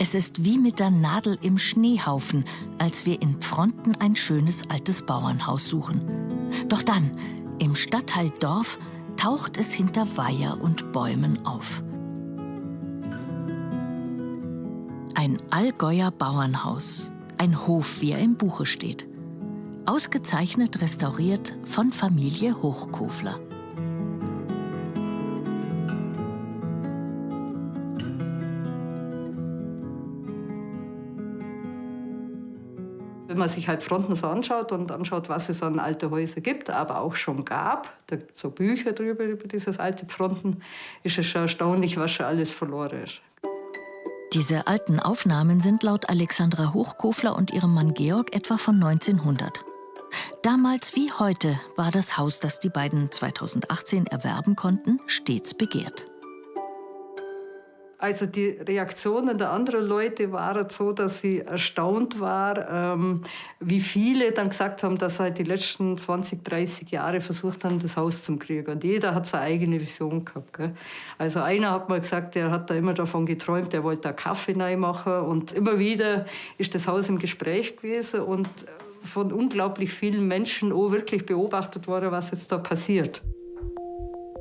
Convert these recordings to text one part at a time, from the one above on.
Es ist wie mit der Nadel im Schneehaufen, als wir in Pfronten ein schönes altes Bauernhaus suchen. Doch dann, im Stadtteil Dorf, taucht es hinter Weiher und Bäumen auf. Ein Allgäuer Bauernhaus, ein Hof, wie er im Buche steht. Ausgezeichnet restauriert von Familie Hochkofler. Wenn man sich halt Pfronten so anschaut und anschaut, was es an alte Häuser gibt, aber auch schon gab, da gibt es so Bücher drüber, über dieses alte Pfronten, ist es schon erstaunlich, was schon alles verloren ist. Diese alten Aufnahmen sind laut Alexandra Hochkofler und ihrem Mann Georg etwa von 1900. Damals wie heute war das Haus, das die beiden 2018 erwerben konnten, stets begehrt. Also die Reaktionen der anderen Leute waren so, dass sie erstaunt war, wie viele dann gesagt haben, dass sie halt die letzten 20, 30 Jahre versucht haben, das Haus zu kriegen. Und jeder hat seine eigene Vision gehabt. Gell? Also einer hat mal gesagt, der hat da immer davon geträumt, der wollte da Kaffee reinmachen. Und immer wieder ist das Haus im Gespräch gewesen und von unglaublich vielen Menschen auch wirklich beobachtet worden, was jetzt da passiert.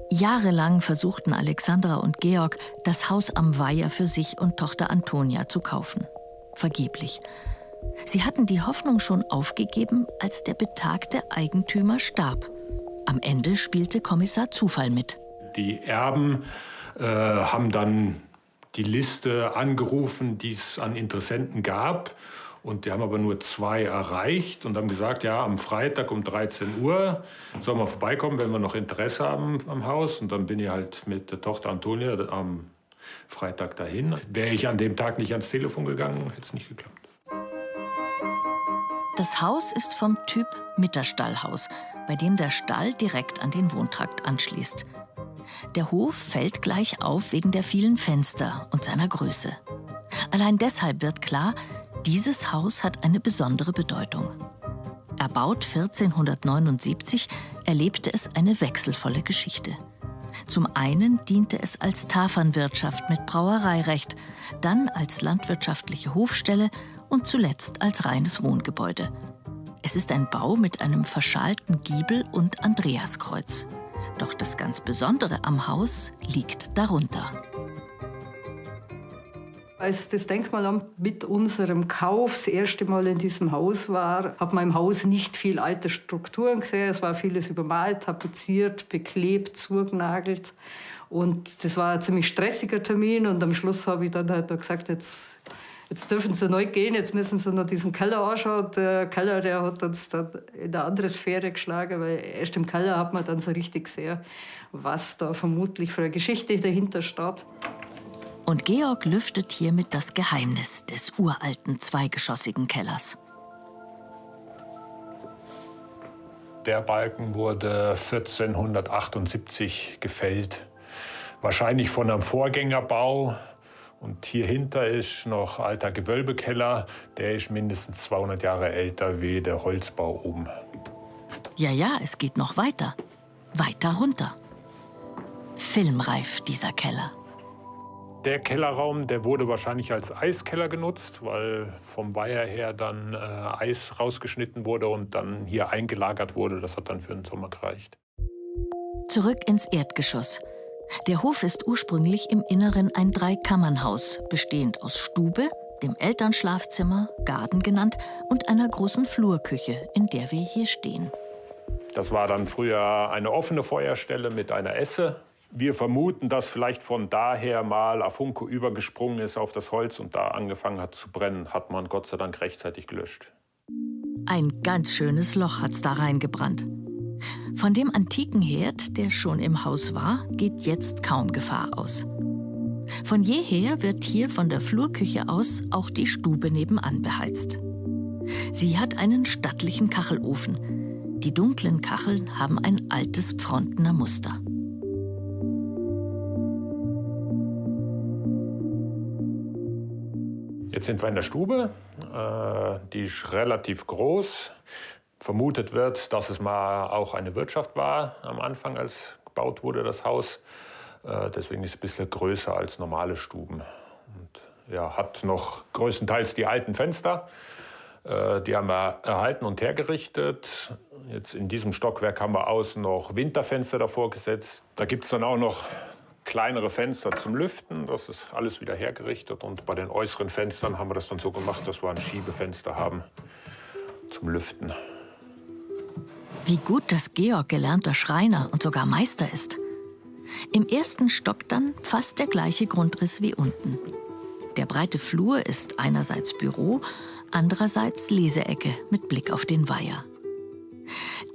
Jahrelang versuchten Alexandra und Georg, das Haus am Weiher für sich und Tochter Antonia zu kaufen. Vergeblich. Sie hatten die Hoffnung schon aufgegeben, als der betagte Eigentümer starb. Am Ende spielte Kommissar Zufall mit. Die Erben haben dann die Liste angerufen, die es an Interessenten gab. Und die haben aber nur 2 erreicht und haben gesagt, ja, am Freitag um 13 Uhr sollen wir vorbeikommen, wenn wir noch Interesse haben am Haus. Und dann bin ich halt mit der Tochter Antonia am Freitag dahin. Wäre ich an dem Tag nicht ans Telefon gegangen, hätte es nicht geklappt. Das Haus ist vom Typ Mitterstallhaus, bei dem der Stall direkt an den Wohntrakt anschließt. Der Hof fällt gleich auf wegen der vielen Fenster und seiner Größe. Allein deshalb wird klar, dieses Haus hat eine besondere Bedeutung. Erbaut 1479 erlebte es eine wechselvolle Geschichte. Zum einen diente es als Tafernwirtschaft mit Brauereirecht, dann als landwirtschaftliche Hofstelle und zuletzt als reines Wohngebäude. Es ist ein Bau mit einem verschalten Giebel und Andreaskreuz. Doch das ganz Besondere am Haus liegt darunter. Als das Denkmalamt mit unserem Kauf das erste Mal in diesem Haus war, hat man im Haus nicht viel alte Strukturen gesehen. Es war vieles übermalt, tapeziert, beklebt, zugenagelt. Und das war ein ziemlich stressiger Termin. Und am Schluss habe ich dann halt noch gesagt, jetzt dürfen sie neu gehen, jetzt müssen sie noch diesen Keller anschauen. Der Keller, der hat uns dann in eine andere Sphäre geschlagen, weil erst im Keller hat man dann so richtig gesehen, was da vermutlich für eine Geschichte dahinter steht. Und Georg lüftet hiermit das Geheimnis des uralten zweigeschossigen Kellers. Der Balken wurde 1478 gefällt, wahrscheinlich von einem Vorgängerbau. Und hier hinter ist noch alter Gewölbekeller, der ist mindestens 200 Jahre älter wie der Holzbau oben. Ja, ja, es geht noch weiter. Weiter runter. Filmreif, dieser Keller. Der Kellerraum, der wurde wahrscheinlich als Eiskeller genutzt, weil vom Weiher her dann Eis rausgeschnitten wurde und dann hier eingelagert wurde. Das hat dann für den Sommer gereicht. Zurück ins Erdgeschoss. Der Hof ist ursprünglich im Inneren ein Dreikammernhaus, bestehend aus Stube, dem Elternschlafzimmer, Garten genannt, und einer großen Flurküche, in der wir hier stehen. Das war dann früher eine offene Feuerstelle mit einer Esse. Wir vermuten, dass vielleicht von daher mal a Funke übergesprungen ist auf das Holz und da angefangen hat zu brennen. Hat man Gott sei Dank rechtzeitig gelöscht. Ein ganz schönes Loch hat's da reingebrannt. Von dem antiken Herd, der schon im Haus war, geht jetzt kaum Gefahr aus. Von jeher wird hier von der Flurküche aus auch die Stube nebenan beheizt. Sie hat einen stattlichen Kachelofen. Die dunklen Kacheln haben ein altes Pfrontener Muster. Jetzt sind wir in der Stube, die ist relativ groß. Vermutet wird, dass es mal auch eine Wirtschaft war am Anfang, als gebaut wurde, das Haus. Deswegen ist es ein bisschen größer als normale Stuben. Und ja, hat noch größtenteils die alten Fenster. Die haben wir erhalten und hergerichtet. Jetzt in diesem Stockwerk haben wir außen noch Winterfenster davor gesetzt. Da gibt es dann auch noch kleinere Fenster zum Lüften. Das ist alles wieder hergerichtet. Und bei den äußeren Fenstern haben wir das dann so gemacht, dass wir ein Schiebefenster haben zum Lüften. Wie gut, dass Georg gelernter Schreiner und sogar Meister ist. Im ersten Stock dann fast der gleiche Grundriss wie unten. Der breite Flur ist einerseits Büro, andererseits Leseecke mit Blick auf den Weiher.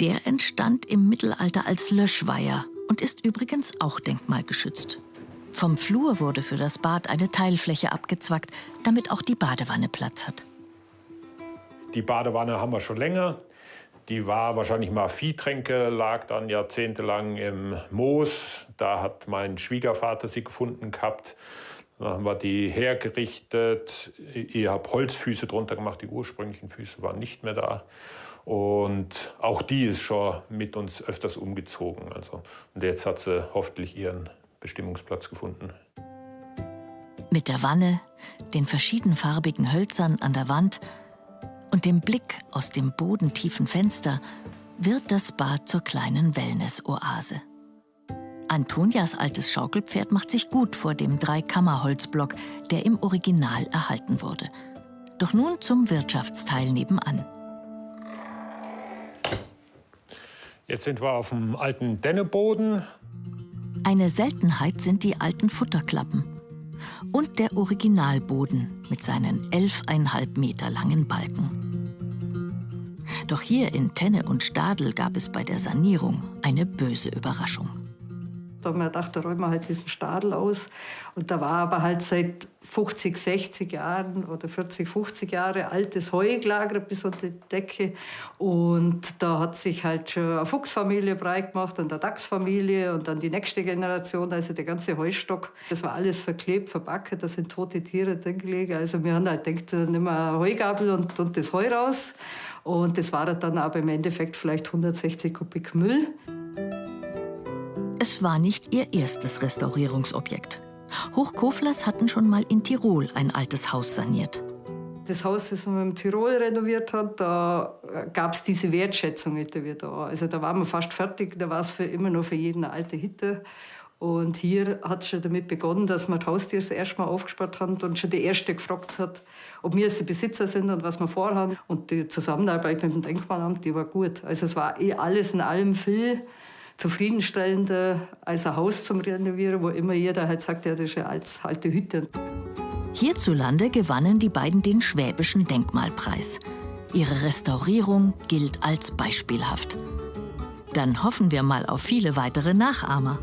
Der entstand im Mittelalter als Löschweiher und ist übrigens auch denkmalgeschützt. Vom Flur wurde für das Bad eine Teilfläche abgezwackt, damit auch die Badewanne Platz hat. Die Badewanne haben wir schon länger. Die war wahrscheinlich mal Viehtränke, lag dann jahrzehntelang im Moos. Da hat mein Schwiegervater sie gefunden gehabt. Dann haben wir die hergerichtet. Ich habe Holzfüße drunter gemacht. Die ursprünglichen Füße waren nicht mehr da. Und auch die ist schon mit uns öfters umgezogen. Also, und jetzt hat sie hoffentlich ihren Bestimmungsplatz gefunden. Mit der Wanne, den verschiedenfarbigen Hölzern an der Wand und dem Blick aus dem bodentiefen Fenster wird das Bad zur kleinen Wellness-Oase. Antonias altes Schaukelpferd macht sich gut vor dem Dreikammerholzblock, der im Original erhalten wurde. Doch nun zum Wirtschaftsteil nebenan. Jetzt sind wir auf dem alten Denneboden. Eine Seltenheit sind die alten Futterklappen und der Originalboden mit seinen 11,5 Meter langen Balken. Doch hier in Tenne und Stadel gab es bei der Sanierung eine böse Überraschung. Da haben wir gedacht, da räumen wir halt diesen Stadel aus. Und da war aber halt seit 50, 60 Jahren oder 40, 50 Jahre altes Heu gelagert bis unter die Decke. Und da hat sich halt schon eine Fuchsfamilie breit gemacht und eine Dachsfamilie und dann die nächste Generation, also der ganze Heustock. Das war alles verklebt, verbacken, da sind tote Tiere drin gelegen. Also wir haben halt gedacht, da nehmen wir eine Heugabel und das Heu raus. Und das war dann aber im Endeffekt vielleicht 160 Kubik Müll. Es war nicht ihr erstes Restaurierungsobjekt. Hochkoflers hatten schon mal in Tirol ein altes Haus saniert. Das Haus, das man im Tirol renoviert hat, da gab es diese Wertschätzung nicht wieder da. Also da waren wir fast fertig, da war es immer noch für jeden eine alte Hütte. Und hier hat es schon damit begonnen, dass wir das Haustier das erste Mal aufgespart haben und schon die Erste gefragt hat, ob wir jetzt die Besitzer sind und was wir vorhaben. Und die Zusammenarbeit mit dem Denkmalamt, die war gut. Also es war eh alles in allem viel zufriedenstellender als ein Haus zum Renovieren, wo immer jeder halt sagt, ja, das ist eine alte Hütte. Hierzulande gewannen die beiden den Schwäbischen Denkmalpreis. Ihre Restaurierung gilt als beispielhaft. Dann hoffen wir mal auf viele weitere Nachahmer.